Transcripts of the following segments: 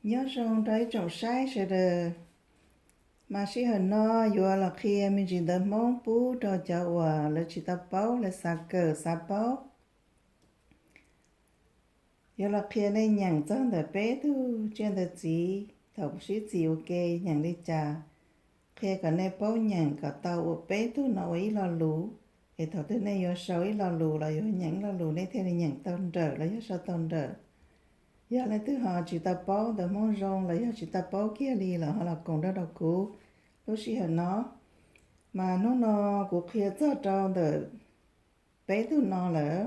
Nyob zoo rau ib tsoom saib sawv daws, mas sij hawm no yuav los qhia me ntsis ntawv Hmoob pub rau cov uas lawv tsis tau paub, lawv xav kawm xav paub. Yuav los qhia nej nyeem txog ntawm peb tug tsiaj ntawv txiv thaum sib txim ua ke nyeem li cas, qhia kom nej paub nyeem kom tau ua peb tug no ua ib lo lus, es thaum twg nej yuav sau ib lo lus los yuav nyeem ib lo lus nej thiaj li nyeem tau nrawm los yog sau tau nrawm. Yog leej twg ho tsis tau paub ntawv Hmoob zoo los yog tsis tau paub kiag li los ho los koom nrog rau kuv lub sij hawm no. Mas hnub no kuv qhia txog rau ntawm peb tug no lawm,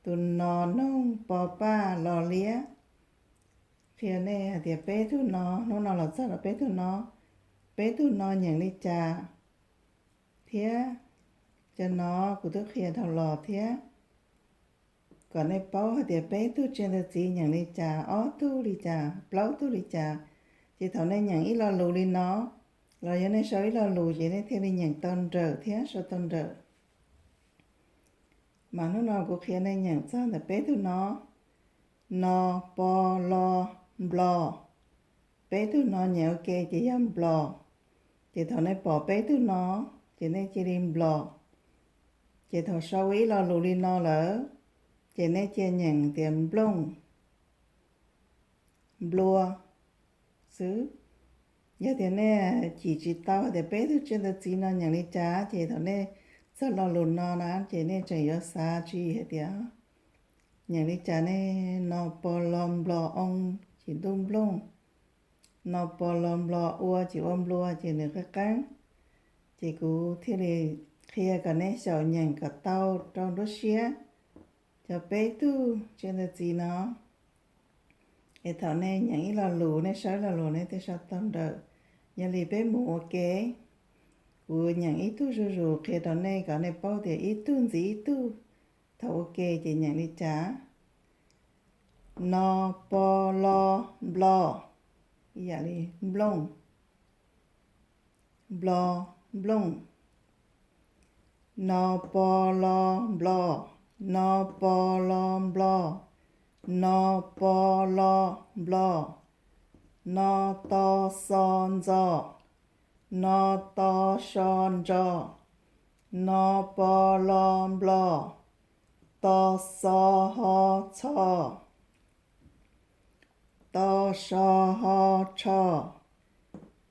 tus no noog po paj lo liab. Qhia nej hais tias peb tug no, hnub no los txog rau peb tug no, peb tug no nyeem li cas thiab. Cov no kuv twb qhia dhau los thiab, kom nej paub hais tias peb tug tsiaj ntawv txiv nyeem li cas, ob tug li cas, plaub tug li cas. Ces thaum nej nyeem ib lo lus li no, los yog nej sau ib lo lus ces nej thiaj li nyeem tau nrawm thiab sau tau nrawm. Mas hnub no kuv qhia nej nyeem txog ntawm peb tug no, no, po, lo, nplo. Peb tug no nyeem ua ke ces yog nplo. Ces thaum nej pom peb tug no, ces nej cia li nplo. Ces thaum sau ua ib lo lus li no lawm, ces nej cia nyeem tias nplooj, nplua xwb. Yog tias nej cim tsis tau hais tias peb tug tsiaj ntawv txiv no nyeem li cas, ces thaum nej txog lo lus no na, ces nej tseem yuav xav tsis hais tias nyeem li cas ne, no, po, lo, nplo, oo, ces ntuj nplooj, no, po, lo, nplo, ua, ces ua nplua, ces nws qeeb qeeb. Ces kuv thiaj li qhia kom nej xyaum nyeem kom tau rau nruab siab cov peb tug tsiaj ntawv txiv no. Es thaum nej nyeem ib lo lus, nej sau ib lo lus, nej thiaj sau tau nrawm. Yog li peb mus ua ke, kuv nyeem ib tug zuj zus qhia rau nej kom nej paub tias ib tug ntxiv ib tug, thaum ua ke ces nyeem li cas. No, po, lo, nplo, ib yam li nplooj, nplo, nplooj. No, po, lo, nplo, no, po, lo, nplo, no, po, lo, nplo. No, to, xo, ntxo, no, to, so, ntso, no, po, lo, nplo, to, xo, ho, txho, to, so, ho, tsho,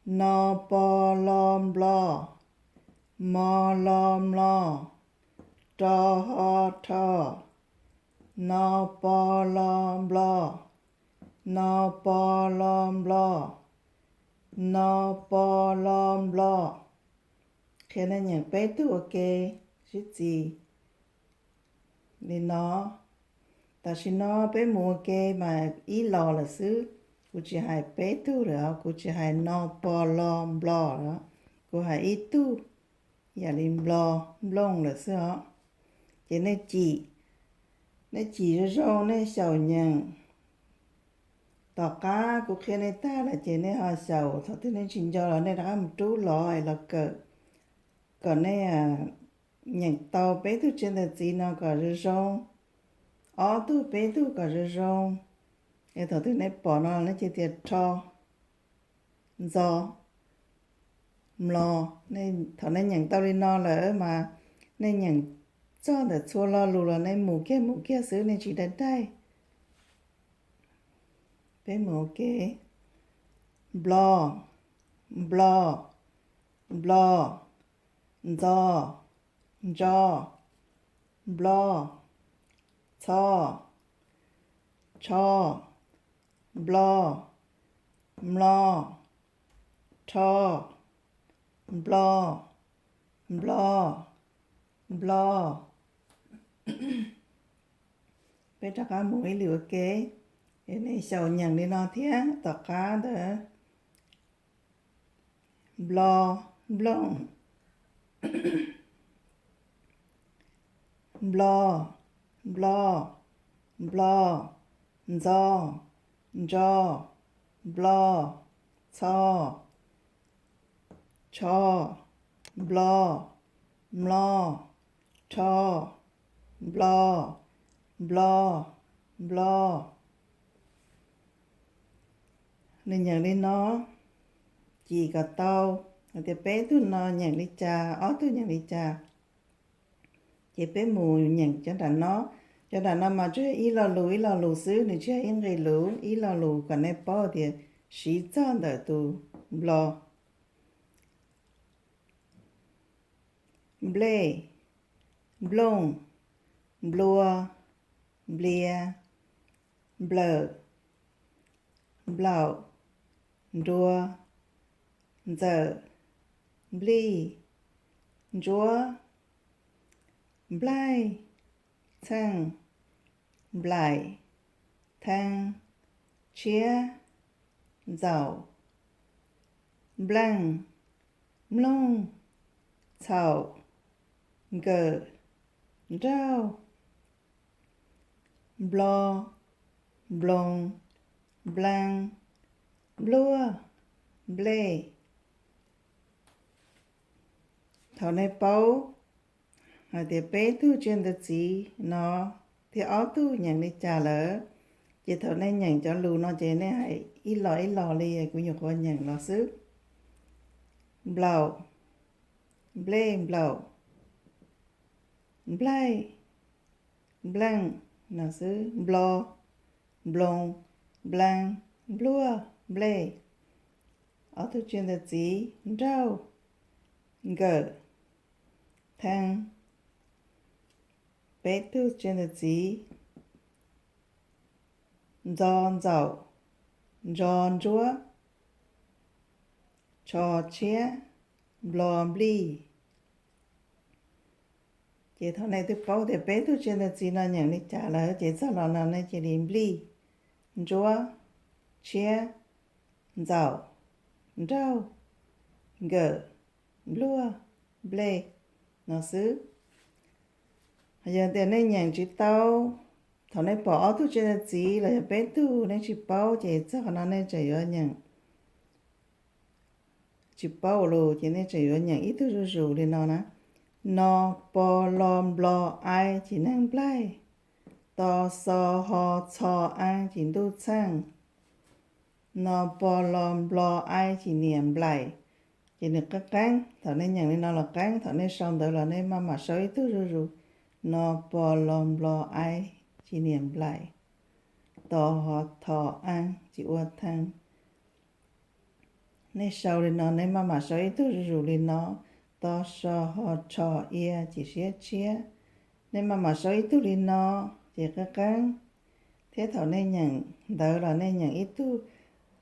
no, po, lo, nplo, mo, lo, mlo, ro, ho, rho, no, po, lo, nplo, no, po, lo, nplo, no, po, lo, nplo. Qhia nej nyeem peb tug ua ke sib txis li no. Tam sim no peb mus ua ke mas ib los lawm xwb, kuv tsis hais peb tug lawm, kuv tsis hais no, po, lo, nplo lawm, kuv hais ib tug, yam li nplo, nplooj lawm xwb os. Ces nej cim, nej cim zoo zoo, nej xyaum nyeem. Tom qab kuv qhia nej tag lawm ces nej ho xyaum, thaum twg nej tsis nco los nej rov qab mus rub los es los kawm, kom nej nyeem tau peb tug tsiaj ntawv txiv no kom zoo zoo, ob tug peb tug kom zoo zoo. Es thaum twg nej pom no nej cia tias rho, ntxo, mlo. Thaum nej nyeem tau li no lawm mas nej nyeem txog ntawm txhua lo lus los nej mus kiag mus kiag xwb, nej tsis dai dai. Peb mus ua ke. Nplo, nplo, nplo, ntxo, ntso, nplo, txho, tsho, nplo, mlo, rho, nplo, nplo, nplo. Peb rov qab mus ib lwm ua ke, es nej xyaum nyeem li no thiab tom qab ntawd. Nplo, nplooj. Nplo, nplo, nplo, ntxo, ntso, nplo, txho, tsho, nplo, mlo, rho, nplo, nplo, nplo. Nws nyeem li no, cim kom tau hais tias peb tug no nyeem li cas, ob tug nyeem li cas. Ces peb mus nyeem cov nram no. Cov nram no mas tsuas yog ib lo lus ib lo lus xwb, nws tsis yog ib nqe lus, ib lo lus kom nej paub tias siv txog ntawm tus nplo. Nplej, nplooj, nplua, nplia, nplawm, nplaum, nrua, ntxawm, nplij, ntsuab, nplaig, txheej, nplaim, theej, tshiab, ntxaum, npleej, mloog, txhaum, nkawm, nraug, nplo, nploos, nplees, npluag, nplej. Thaum nej paub hais tias peb tug tsiaj ntawv txiv no thiab ob tug nyeem li cas lawm, ces thaum nej nyeem cov lus no ces nej hais ib lo ib lo li kuv nyuam qhuav nyeem los xwb. Nplaum, nplej, nplaum, nplaig, npleej, no xwb, nplo, nploos, nplees, npluag, nplej. Ob tug tsiaj ntawv txiv, nraug, nkawm, theej. Peb tug tsiaj ntawv txiv, ntxo, ntxaum, ntso, ntsuab, tsho, tshiab, nplo, nplij. Ces thaum nej twb paub tias peb tug tsiaj ntawv txiv no nyeem li cas lawm ces txog los no nej cia li nplij, ntsuab, tshiab, ntxaum, nraug, nkawm, npluag, nplej no xwb. Yog tias nej nyeem tsis tau, thaum nej pom ob tug tsiaj ntawv txiv los yog peb tug nej tsis paub ces txog qhov no nej tseem yuav nyeem tsis paub lus ces nej tseem yuav nyeem ib tug zuj zus li no na: no, po, lo, nplo, ai, cim neeg nplaig, to, xo, ho, txho, a, cim ntuj txheej, no, po, lo, nplo, ai, cim niam nplaim. Ces nws qeeb qeeb, thaum nej nyeem li no los qeeb, thaum nej sau ntawv los nej maj mam sau ib tug zuj zus: no, po, lo, nplo, ai, cim niam nplaim, to, ho, tho, a, cim ua theej. Nej sau li no nej maj mam sau ib tug zuj zus li no: to, so, ho, tsho, ia, cim siab tshiab. Nej maj mam sau ib tug li no, ces qeeb qeeb. Thiab thaum nej nyeem ntawv los nej nyeem ib tug,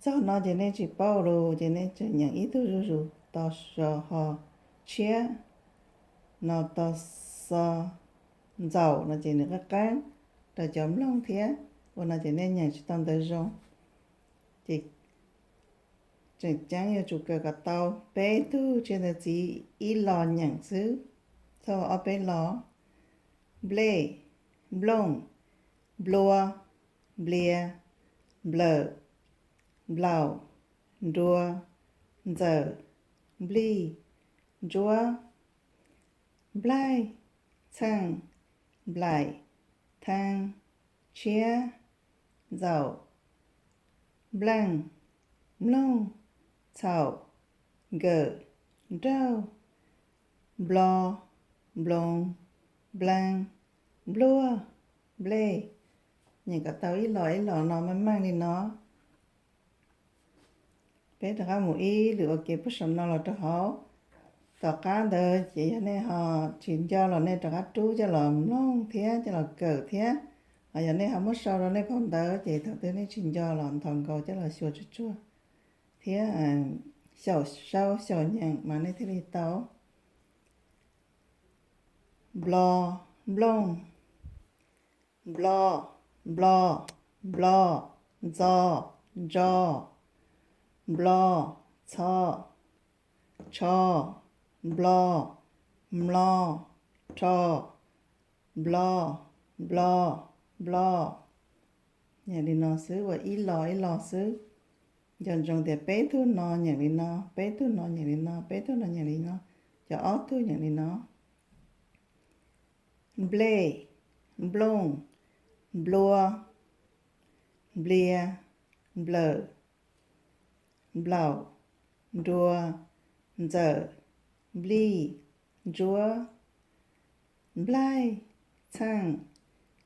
txog no ces nej tsis paub lus ces nej tseem nyeem ib tug zuj zus: to, so, ho, tshiab, no, to, xo, ntxaum no ces nws qeeb qeeb rau cov mloog thiab. Ua no ces nej nyeem tsis tau ntawv zoo. Ces tseem ceeb yuav tsum kawm kom tau peb tug tsiaj ntawv txiv ib lo nyeem xwb, txog ob peb lo: nplej, nplooj, nplua, nplia, nplawm, nplaum, nrua, ntxawm, nplij, ntsuab, nplaig, txheej, nplaim, theej, tshiab, ntxaum, npleej, mloog, txhaum, nkawm, nraug, nplo, nploos, nplees, npluag, nplej. Nyeem kom tau ib lo ib lo no meej meej li no. Peb rov qab mus ib lwm ua ke puag saum no los rau hauv. Tom qab ntawd ces yog nej ho tsis nco los nej rov qab rub coj los mloog thiab coj los kawm thiab. Ho yog nej ho muab sau rau nej phau ntawv ces thaum twg nej tsis nco los nthos nkaus coj los xyuas tsuag tsuag thiab xyaum sau xyaum nyeem mas nej thiaj li tau. Nplo, nplooj, nplo, nplo, nplo, ntxo, ntso, nplo, txho, tsho, nplo, mlo, rho, nplo, nplo, nplo. Nyeem li no xwb, ua ib lo ib lo xwb. Nco ntsoov tias peb tug no nyeem li no, peb tug no nyeem li no, peb tug no nyeem li no, cov ob tug nyeem li no: nplej, nplooj, nplua, nplia, nplawm, nplaum, nrua, ntxawm, nplij, ntsuab, nplaig, txheej,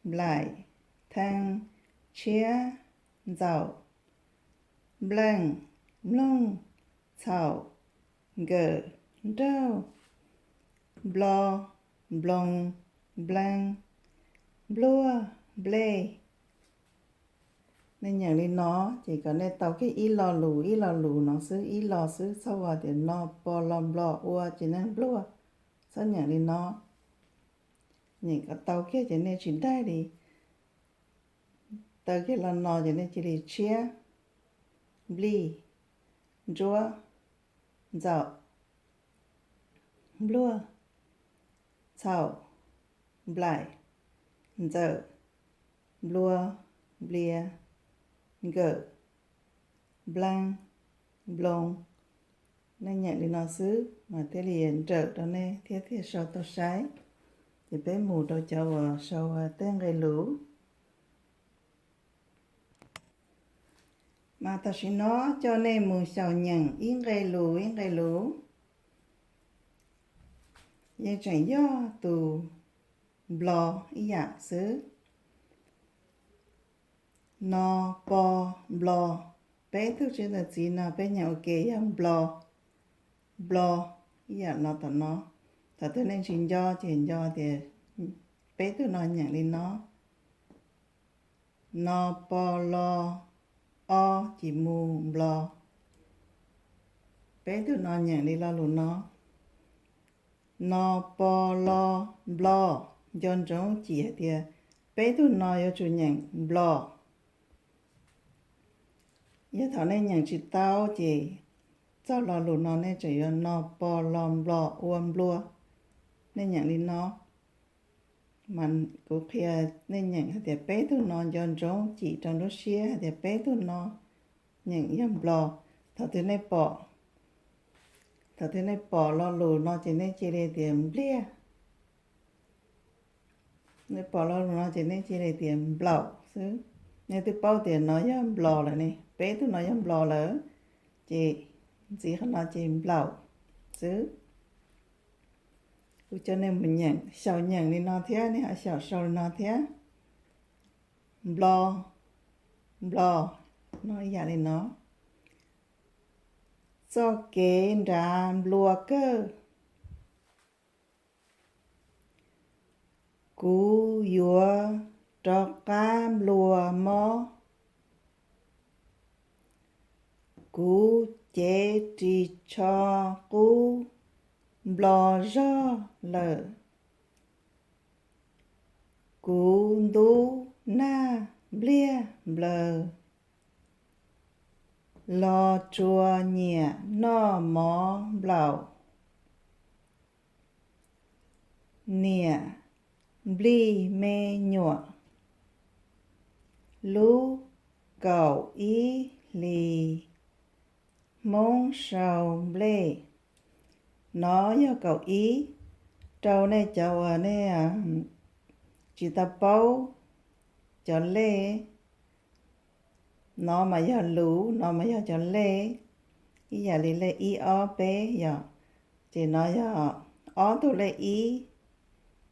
nplaim, theej, tshiab, ntxaum, npleej, nplooj, txhaum, nkawm, nrauj, nplo, nploo, npleej, npluag, nplej. Nej nyeem li no ces kom nej tau kiag ib lo lus ib lo lus no xwb, ib lo xwb, txhob ua tias no po lo nplo ua ces nej npluag, txhob nyeem li no. Nyeem kom tau kiag ces nej tsis daig li. Tau kiag lo no ces nej cia li tshiab, nplij, ntsuab, ntxaum, npluag, txhaum, nplaim, ntxawm, nplua, nplia, nkawm, npleej, nploo. Nej nyeem li no xwb mas thiaj li nrawm rau nej thiab thiaj sau tau saib. Ces peb mus rau cov uas sau tej nqe lus. Mas tam sim no coj nej mus xyaum nyeem ib nqe lus ib nqe lus. Yeej tseem yog tus nplo ib yam xwb. No, po, nplo. Peb tug tshiab ntawv txiv no peb nyeem ua ke yog nplo, nplo, ib yam no tom no. Thaum twg nej tsis nco ces nco tias peb tug no nyeem li no. No, po, lo, o, ci, mu, nplo. Peb tug no nyeem li lo lus no. No, po, lo, nplo. Nco ntsoov cim hais tias peb tug no yuav tsum nyeem nplo. Yog thaum nej nyeem tsis tau ces txog lo lus no nej tseem yuav no, po, lo, nplo, ua, nplua. Nej nyeem li no. Mas kuv qhia nej nyeem hais tias peb tug no nco ntsoov cim rau lub siab hais tias peb tug no nyeem yog nplo. Thaum twg nej pom, thaum twg nej pom lo lus no ces nej cia li tias npliag. Nej pom lo lus no ces nej cia li tias nplaum xwb. Nej twb paub tias no yog nplo lawm ne, peb tug no yog nplo lawm, ces ntxiv qhov no ces nplaum xwb. Kuv coj nej mus nyeem, xyaum nyeem li no thiab nej ho xyaum sau li no thiab. Nplo, nplo, no ib yam li no. Txoj kev nrad nplua kawg, kuv yuav rov qab nplua mob. Kuv cev ris tsho qub nplo zog lawm. Kuv ntub nag npliag nplaws, los tsuas nyiam noj mov nplaum. Niam nplij me nyuam, lub kaum ib hlis Hmoob sau nplej. No yog kaum ib, rau nej cov uas nej tsis tau paub cov lej. No mas yog lus, no mas yog cov lej, ib yam li lej ib ob peb yom. Ces no yog ob tug lej ib,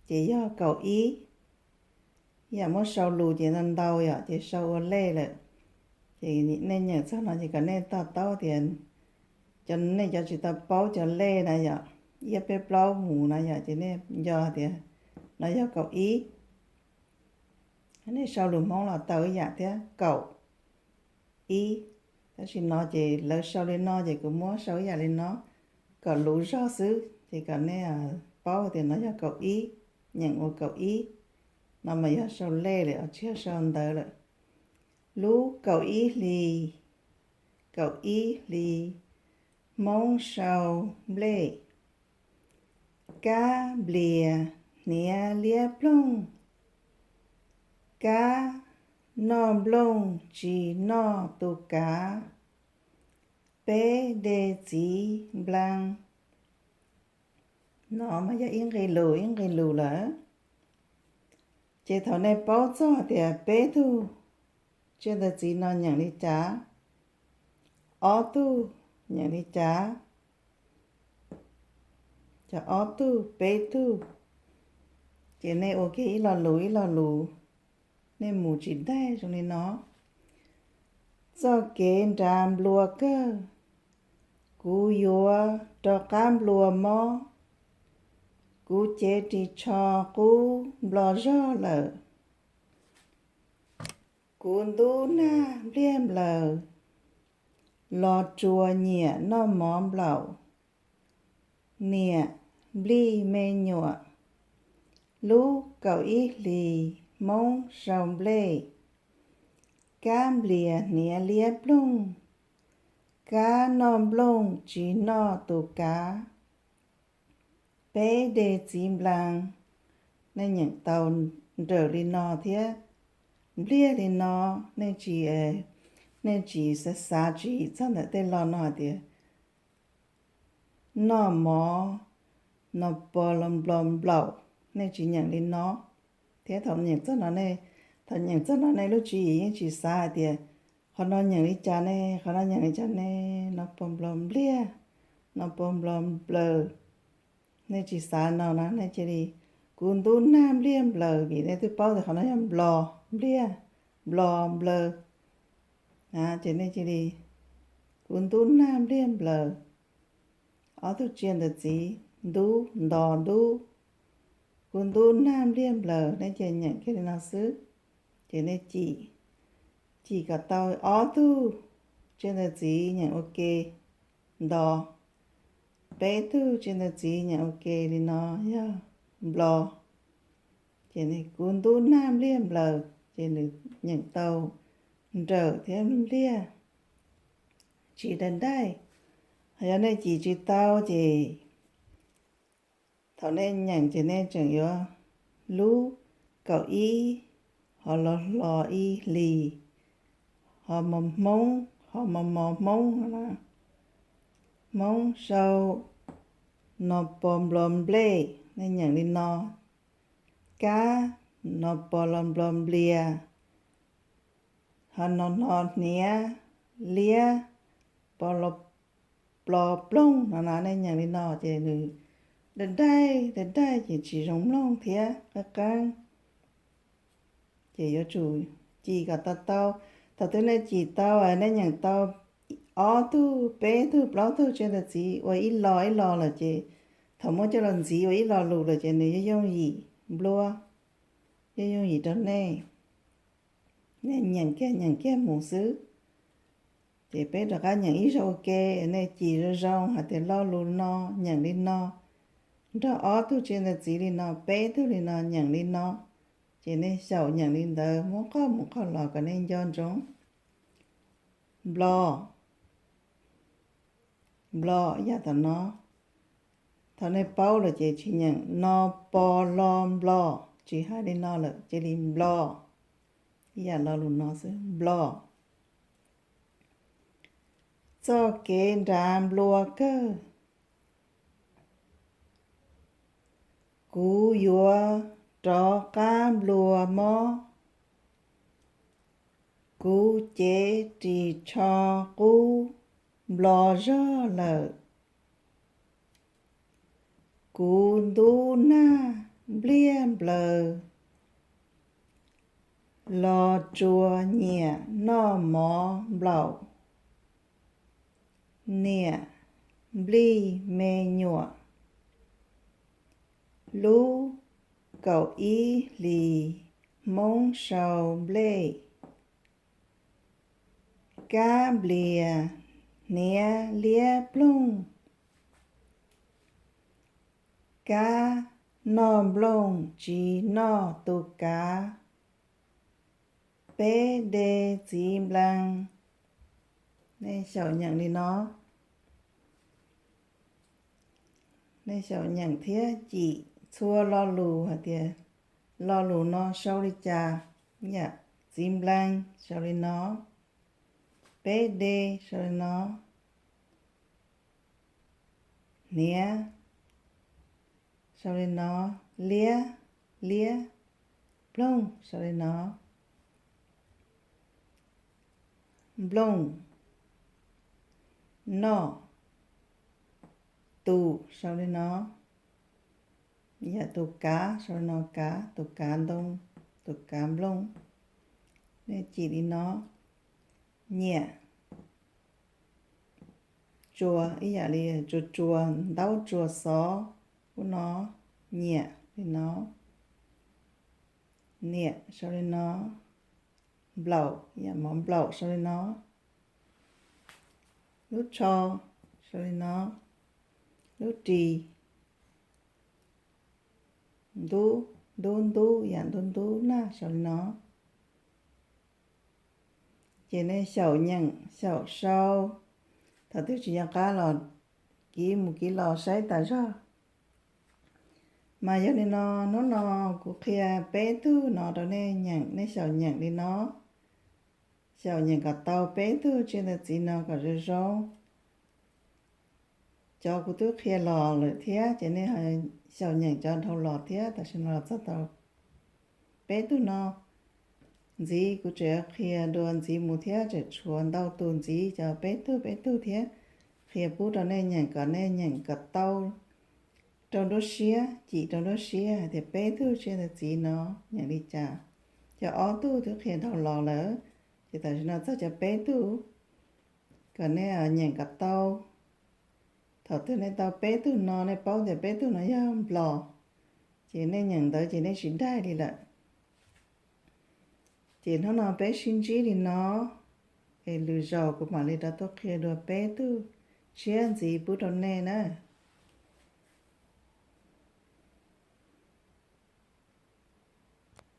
ces yog kaum ib. Yam muab sau lus ces ntau ntau yom, ces sau ua lej lawm. Ces nej nyeem txog no ces kom nej to taub tias, cov nej cov tsis tau paub cov lej na yom, iab peb plaub mus na yom, ces nej nco tias no yog kaum ib. Nej sau lus Hmoob los tau ib yam thiab, kaum ib. Tab sis no ces lawv sau li no ces kuv muab sau ib yam li no, kom luv zog xwb ces kom nej paub tias no yog kaum ib, nyeem ua kaum ib. No mas yog sau lej lawm, tsis yog sau ntawv lawm. Lub kaum ib hlis, kaum ib hlis, Hmoob sau nplej. Kab nplias hniav liab ploog, kab noj nplooj tsis noj tus kav, peb de txiv nplees. No mas yog ib nqe lus ib nqe lus lawm. Ces thaum nej paub txog tias peb tug tsiaj ntawv txiv no nyeem li cas, ob tug nyeem li cas? Cov ob tug, peb tug. Ces nej ua kiag ib lo lus ib lo lus, nej mus tsis daig zoo li no. Txoj kev nrad nplua kawg, kuv yuav rov qab nplua mob. Kuv cev ris tsho qub nplo zog lawm. Kuv ntub nag npliag nplaws, los tsuas nyiam noj mov nplaum. Niam nplij me nyuam, lub kaum ib hlis Hmoob sau nplej. Kab nplias hniav liab ploog, kab noj nplooj tsis noj tus kav. Peb de txiv nplees. Nej nyeem tau nrawm li no thiab npliag li no, nej tsis, nej tsis xav xav tsis txog ntawm tej lo no hais tias noj mov no pos los nplo nplaum, nej tsis nyeem li no. Thiab thaum nyeem txog no, thaum nyeem txog no nej lub tswv yim yeej tsis xav hais tias qhov no nyeem li cas ne, qhov no nyeem li cas ne, no pos nplo npliag, no pos nplo nplaws. Nej tsis xav no na, nej cia li, kuv ntub nag npliag nplaws, vim nej twb paub tias qhov no yog nplo, npliag, nplo, nplaws. Ces nej cia li, kuv ntub nag npliag nplaws. Ob tug tsiaj ntawm txiv, ntub, nto, ntub. Kuv ntub nag npliag nplaws, nej cia li nyeem kiag li no xwb. Ces nej cim, cim kom tau ob tug tsiaj ntawm txiv nyeem ua ke, nto. Peb tug tsiaj ntawm txiv nyeem ua ke li no yog nplo. Ces kuv ntub nag npliag nplaws, ces nws nyeem tau nrawm thiab npliag, tsis daig daig. Ho yog nej cim tsis tau ces thaum nej nyeem ces nej tseem yuav lub kaum ib, ho los hlo ib hlis, ho mos hmoob, ho mos mos hmoob no na. Hmoob sau no pos nplo nplej, nej nyeem li no. Kab no pos los nplo nplias, ho no hno hniav liab pos los nplo ploog no na, nej nyeem li no ces nws daig daig, daig daig ces tsis zoo mloog thiab qeeb qeeb. Ces yuav tsum cim kom tau tau. Thaum twg nej cim tau, nej nyeem tau ob tug, peb tug, plaub tug tsiaj ntawm txiv ua ib lo ib lo lawm ces thaum muab coj los ntxiv ua ib lo lus lawm ces nws yeej yooj yim nplua, yeej yooj yim rau nej. Nej nyeem kiag nyeem kiag mus xwb. Ces peb rov qab nyeem ib zaug ua ke, nej cim zoo zoo hais tias lo lus no nyeem li no, nrog ob tug tsiaj ntawm txiv li no, peb tug li no nyeem li no. Ces nej xyaum nyeem li ntawd, muab qoj mus qoj los kom nej nco ntsoov. Nplo, nplo, yam tom no. Thaum nej paub lawm ces tsis nyeem no pos lo nplo, tsis hais li no lawm, cia li nplo. Ib yam lo lus no xwb, nplo. Txoj kev nrad nplua kawg, kuv yuav rov qab nplua mob. Kuv cev ris tsho qub nplo zog lawm. Kuv ntub nag npliag nplaws, los tsuas nyiam noj mov nplaum. Niam nplij me nyuam, lub kaum ib hlis Hmoob sau nplej. Kab nplias hniav liab ploog, kab noj nplooj tsis noj tus kav. Peb de txiv nplees. Nej xyaum nyeem li no. Nej xyaum nyeem thiab cim txhua lo lus hais tias lo lus no sau li cas. Yam txiv nplees sau li no, peb de sau li no, hniav sau li no, liab, liab, ploog sau li no, nplooj, Noj, tus sau li no, yam tus kav sau li no, kav, tus kav ntoo, tus kav nplooj. Nej cim li no. Nyiam, tsuas, ib yam li tsuas tsuas ntaub tsuas xov, ub no, nyiam li no. Niam sau li no. Nplaum, yam mov nplaum sau li no. Lub tsho sau li no. Lub ris, ntub, ntub ntub, yam ntub ntub nag sau li no. Ces nej xyaum nyeem xyaum sau, thaum twg tsis nco qab los kiv mus kiv los saib tas zog. Mas yog li no, hnub no kuv qhia peb tug no rau nej nyeem, nej xyaum nyeem li no. Xyaum nyeem kom tau peb tug tsiaj ntawv txiv no kom zoo zoo. Cov kuv twb qhia los lawm thiab ces nej xyaum nyeem cov dhau los thiab. Tam sim no los txog tau peb tug no. Ntxiv kuv tseem qhia dua ntxiv mus thiab, tseem tshuav ntau tus ntxiv, cov peb tug peb tug thiab. Qhia pub rau nej nyeem kom nej nyeem kom tau rau nruab siab, cim rau nruab siab hais tias peb tug tsiaj ntawv txiv no nyeem li cas. Cov ob tug twb qhia dhau los lawm, ces tam sim no txog cov peb tug, kom nej nyeem kom tau. Thaum twg nej tau peb tug no, nej paub tias peb tug no yog nplos, ces nej nyeem ntawv ces nej tsis daig li lawm. Ces hnub no peb sib ntsib li no, es lwm zaus kuv mam li rov tuaj qhia dua peb tug tshiab ntxiv pub rau nej na.